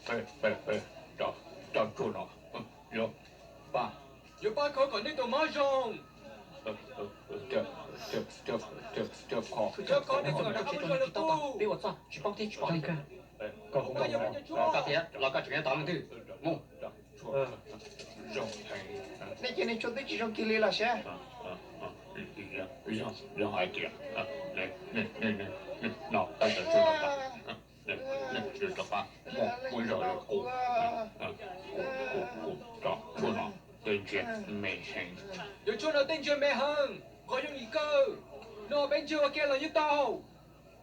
Peb, peb, peb, rau, rau tshuaj no, yuav pab, yuav pab kho kom nej tus mob zoo. Yuav kho nej tus mob zoo los kuj. Peb ua txuj tsis paub thiab tsis pom li. Koj thiab, los koj tseem yuav tau leej twg? Mus. Nej cov neeg tshuaj twb tsis zoo kiag li los sav. Yog hais tias no, rov qab mus ua zog li qub, kuv, kuv, kuv, tshuaj no tej ntsia me heev. Yog tshuaj no tej ntsia me heev, qhov yooj yim kawg, no peb ntsia ua ke los yeej tau.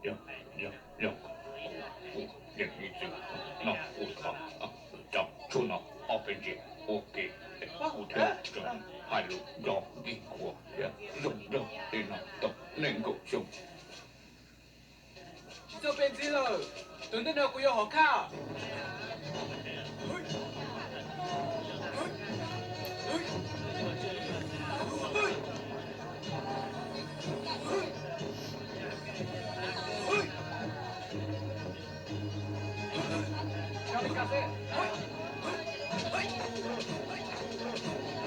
Yog, yog, yog, kuv, kuv, yeej ib txwm no kuv thov rau tshuaj no ob peb ntsia ua ke, kuv thiaj tseem hais lus nco ib qho thiab zoo nraug li no tau nees nkaum xyoo. Tsis txhob pe ntxiv lawm, tus ntej no kuv yuav hom khaj.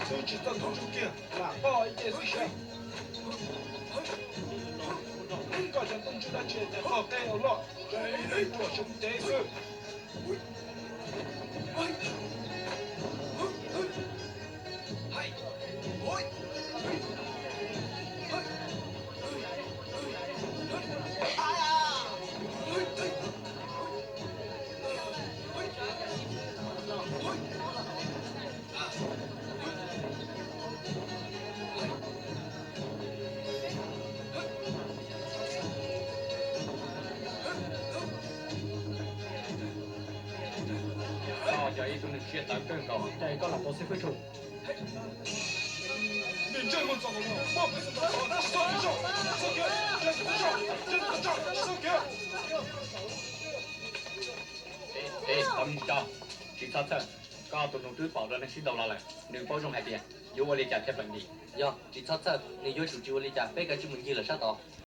Twb tsis txog ntu ntsuj kiag lam poj ib ce xwb sav. Koj cov ntuj ntsug dab tsi ces txog qe ua luaj, tsuas xyoo cev xwb. Koj yog ib tug neeg siab tawv kawg nkaus, cas koj lam tau xib fwb rau. Tsis txhob txhawj, koj tus nus twb pom dua neeg sib ntaus los lawm, nws paub zoo hais tias yuav ua li cas thiaj peem li. Yog, tsis txhob txhawj, nws yuav tsum tsis ua li cas, peb kav tsij mus ncig lawm sab tod.